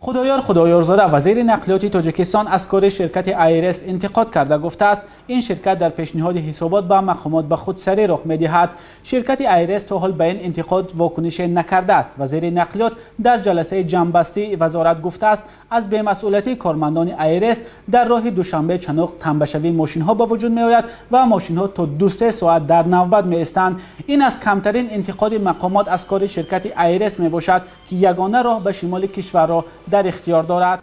Худоёр Худоёрзода, вазири нақлиёти Тоҷикистон, аз кори ширкати АйРС интиқод карда гуфтааст, ин ширкат дар пешниҳоди ҳисобот ба мақомот ба худсарӣ роҳ медиҳад. Ширкати АйРС то ҳол ба ин интиқод вокунише накардааст. Вазири нақлиёт дар ҷаласаи ҷамъбастии вазорат гуфтааст, аз бемасъулияти кормандони АйРС дар роҳи Душанбе-Чаноқ тамбашавии мошинҳо ба вуҷуд меояд ва мошинҳо то 2-3 соат дар навбат меистанд. Ин аз камтарин интиқоди мақомот аз кори ширкати АйРС мебошад, ки ягона роҳ ба шимоли кишварро дар ихтиёр дорад.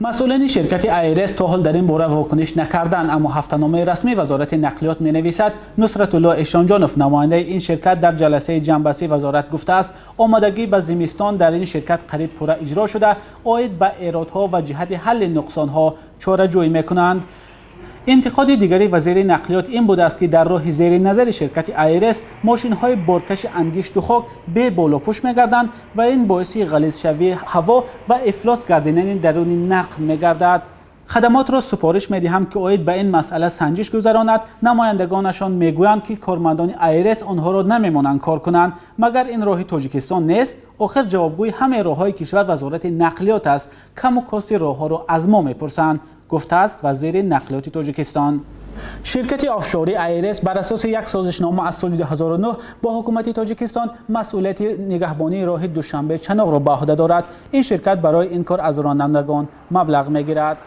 Масъулини ширкати АйРС то ҳол дар ин бора вокуниш накарданд, аммо ҳафтаномаи расмии вазорати нақлиёт менависад, Нусратулло Эшонҷонов, намояндаи ин ширкат, дар ҷаласаи ҷамъбастии вазорат гуфтааст, омодагӣ ба зимистон дар ин ширкат қариб пурра иҷро шуда, оид ба эродҳо ва ҷиҳати ҳалли нуқсонҳо чораҷӯӣ мекунанд. Интиқоди дигари вазири нақлиёт ин будааст, ки дар роҳи зери назари ширкати АйРС мошинҳои боркаши ангишту хок беболопӯш мегарданд ва ин боиси ғализшавии ҳаво ва ифлос гардидани даруни нақб мегардад. Хадамотро супориш медиҳам, ки оид ба ин масъала санҷиш гузаронад. Намояндагонашон мегӯянд, ки кормандони АйРС онҳоро намемонанд кор кунанд. Магар ин роҳи Тоҷикистон нест? Охир ҷавобгӯи ҳамаи роҳҳои кишвар вазорати нақлиёт аст. Каму кости роҳҳоро аз мо мепурсанд, гуфтааст вазири нақлиёти Тоҷикистон. Ширкати офшорӣ АйРС бар асоси як созишнома аз соли 2009 бо ҳукумати Тоҷикистон масъулияти нигаҳбонии роҳи Душанбе-Чаноқро ба ӯҳда дорад. Ин ширкат барои ин кор аз ронандагон маблағ мегирад.